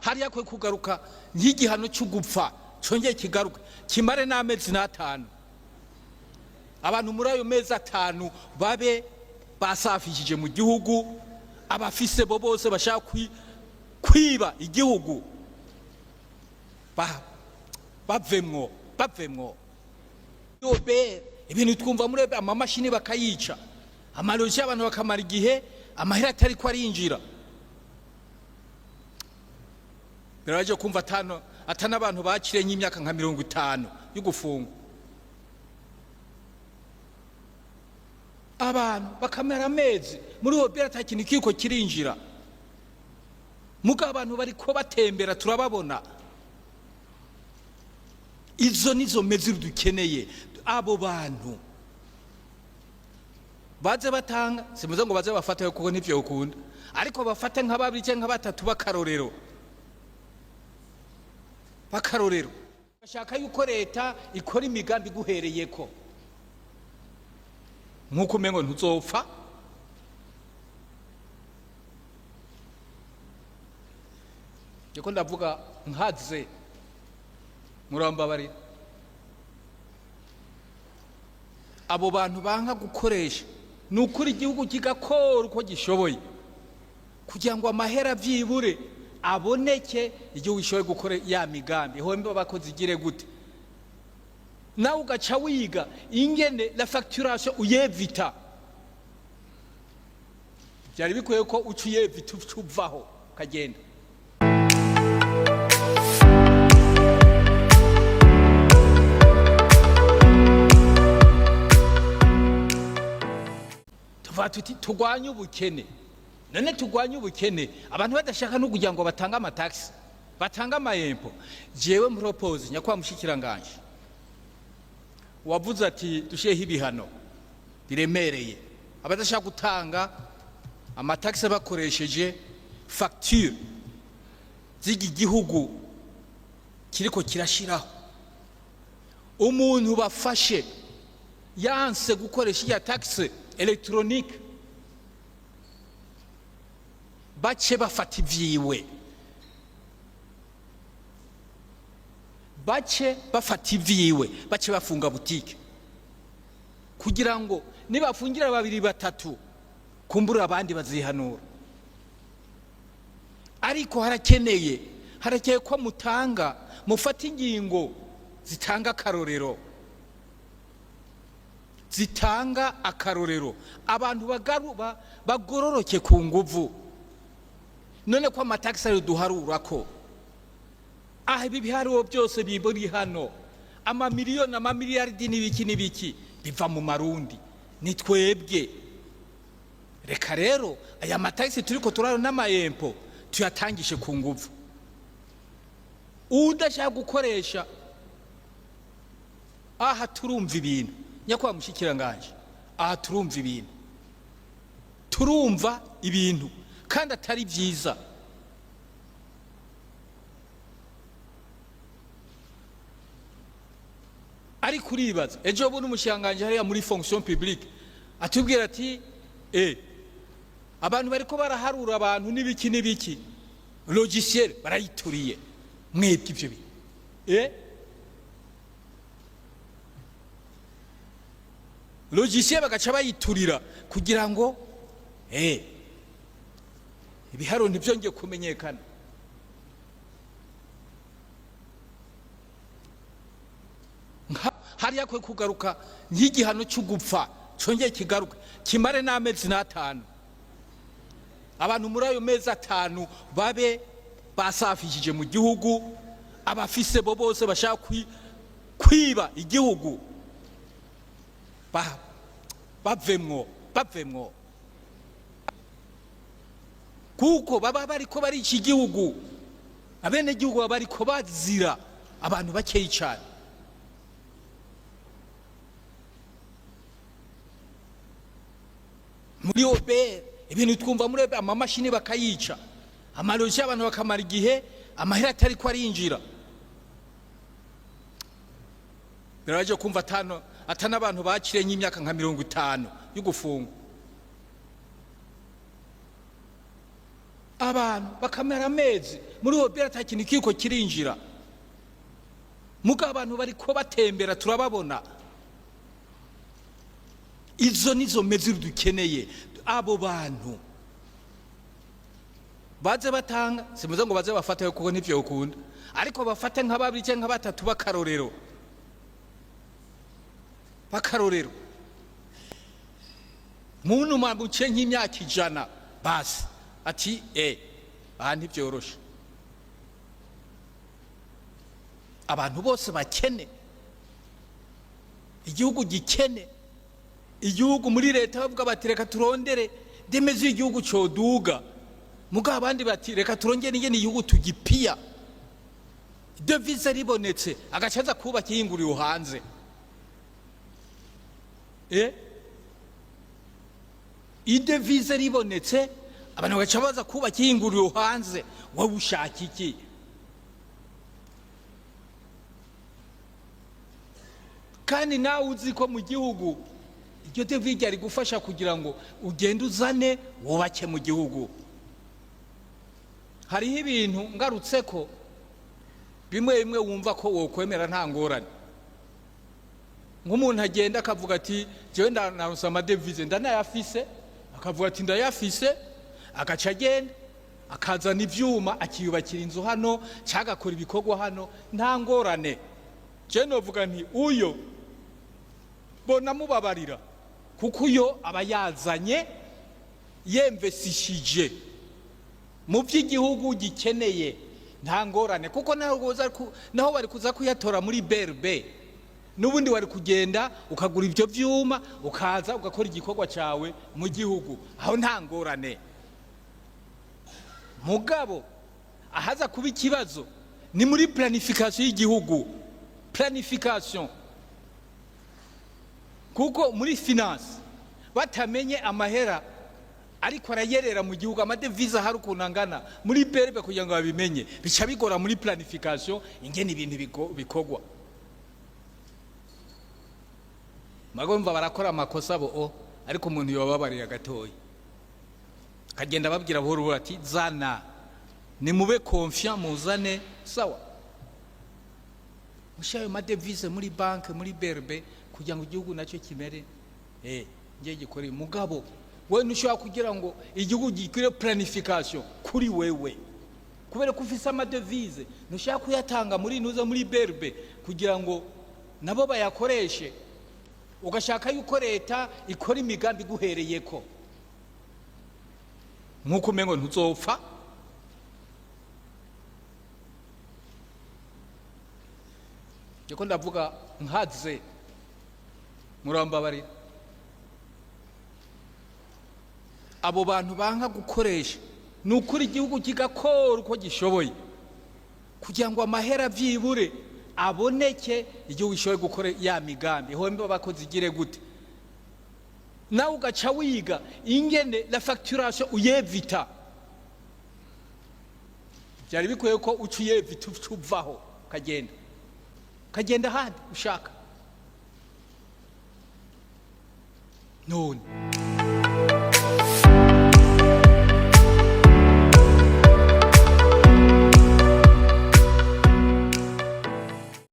Hariya kwe kugaruka nk'igihano cyo gupfa, cyongeye kigaruka kimare n'amezi n'atanu. Abantu muri ayo mezi 5 babe basafishije mu gihugu, abafise bo bose bashaka kwiba igihugu bavemwo, bavemwo. Yobe ibintu twumva muri amamashini bakayica, amaroji abantu bakamara igihe amahera atari ko arinjira. Biraje kumva atano atana abantu bakire nk'imyaka nka 50 yo gufungwa, abantu bakamara amezi muri uwo bera atakintu kiriko kirinjira. Muga abantu bariko batembera turababona. Izo nizo mezi dukeneye. Abo bantu baze batanga, simuze ngo baze bafate kuko ntivyo ukunda, ariko bafate nka babiri canke nka batatu bakarorero, bakarorero. Bashaka yuko leta ikora imigambi iguhereyeko, nkuko umengo ntuzopfa. Ndiko ndavuga nkaze, murambabarira. Abo bantu banka gukoresha, ni ukuri igihugu kigakora uko gishoboye kugira ngo amahera vyibure aboneke, igihugu gishoboye gukora ya migambi. Hombe abakozi igire gute, nawe ugaca wiga ingene la facturation uyevita. Byari bikwiye ko uca uyevita, uca uvaho ukagenda. Tuvuga tuti turwanye ubukene. None turwanye ubukene abantu badashaka no kugira ngo batange amataxi, batange amayempo. Jewe propose, nyakwa mushikiranganje wavuze ati dushireho ibihano biremereye abadashaka gutanga amataxi bakoresheje facture z'iki gihugu kiriko kirashiraho. Umuntu bafashe yanse gukoresha iya taxe électronique, bace bafata ivyiwe, bace bafata ivyiwe, bace bafunga butike, kugira ngo nibafungira babiri batatu kumbura abandi bazihanura. Ariko harakeye ko mutanga, mufata ingingo zitanga akarorero, zitanga akarorero, abantu bagororoke ku nguvu. None ko amataxi ayo duharura ko aha ibi biharuro byose biburi hano, amamiliyoni, amamiliyaridi n'ibiki n'ibiki biva mu marundi, ni twebwe. Reka rero aya mataxi turiko turaro n'amayempo tuyatangishe ku nguvu. Udashaka gukoresha aha turumva ibintu, nyakwa mushikiranganje, aha turumva ibintu, turumva ibintu kandi atari byiza. Ariko uribaza ejo bundi umushikiranganje hariya muri fonction publique atubwira ati abantu bariko baraharura abantu n'ibiki n'ibiki, logiciel barayituriye. Mwebwe ivyo bintu logiciel bagaca bayiturira kugira ngo ibiharuro ntivyongeye kumenyekana. Hariya kwe kugaruka nk'igihano cyo gupfa, cyongeye kigaruka kimare n'amezi n'atanu. Abantu muri ayo mezi 5 babe basafishije mu gihugu, abafise bo bose bashaka kwiba igihugu bavemwo, bavemwo, kuko baba bariko barica igihugu. Abenegihugu baba bariko bazira abantu bakeyi cyane. Muri OBR ibintu twumva muri amamashini bakayica, amaroji abantu bakamara igihe amahera atari ko arinjira. Biraje kumva atano atana abantu bakire nk'imyaka nka 50 yo gufungwa. Abantu bakamara amezi muri OBR ata kintu kiriko kirinjira, muga abantu bariko batembera, turababona. Izo nizo mesures dukeneye. Abo bantu baze batanga, simuze ngo baze bafate kuko ntivyo ukunda, ariko bafate nka babiri cyangwa nka batatu bakarorero muntu mabuce nk'imyaka 100, basi ati aha ntibyoroshe. Abantu bose bakene, igihugu gikene, igihugu muri leta bavuga bati reka turondere des mesures y'igihugu coduga, mugabo abandi bati reka turongere ingene igihugu tugipiya. Devise ribonetse, agaca aza kubaka ihinguriro hanze. I devise ribonetse, abantu bagaca baza kubaka ihinguriro hanze. Wowe ushaka iki? Kandi nawe uzi ko mu gihugu iryo devise ryari gufasha kugira ngo ugende uzane wubake mu gihugu. Hariho ibintu ngarutse ko bimwe bimwe wumva ko wokwemera nta ngorane. Nk'umuntu agenda akavuga ati jewe ndaronse amadevize, ndanayafise, akavuga ati ndayafise, agaca agenda akazana ivyuma, akiyubakira inzu hano cyangwa agakora ibikorwa hano, nta ngorane. Je novuga nti uyo bona mubabarira, kuko uyo aba yazanye yemvesishije mu by'igihugu gikeneye, nta ngorane, kuko naho bari kuza kuyatora muri BRB, n'ubundi wari kugenda ukagura ibyo vyuma, ukaza ugakora igikorwa cyawe mu gihugu, aho nta ngorane. Mugabo ahaza kuba ikibazo ni muri planification y'igihugu, planification, kuko muri finance batamenye amahera ariko arayerera mu gihugu, amadevize ahari ukuntu angana muri BRB, kugira ngo babimenye bica bigora muri planification ingene ibintu bikorwa. Magomva barakora amakosa bo, ariko umuntu yobabariye gatoyi akagenda ababwira buhoro buhoro ati zana, nimube confiant, muzane, sawa, mushyire ayo madevize muri banki, muri BRB, kugira ngo igihugu nacyo kimere ngiye gikore. Mugabo we ntushobora kugira ngo igihugu gikore planification kuri wewe kubera ko ufise amadevize, ntushaka kuyatanga muri nuza muri BRB kugira ngo nabo bayakoreshe, ugashaka yuko leta ikora imigambi iguhereyeko nk'uko umengo ntuzopfa. Ndiko ndavuga nkaze, murambabarira. Abo bantu banka gukoresha, ni ukuri igihugu kigakora uko gishoboye kugira ngo amahera vyibure aboneke, igihugu gishoboye gukora ya migambi hombe abakozi igire gute. Nawe ugaca wiga ingene la facturation uyevita. Byari bikwiye ko uca uyevita, uca uvaho ukagenda, ukagenda ahandi ushaka. None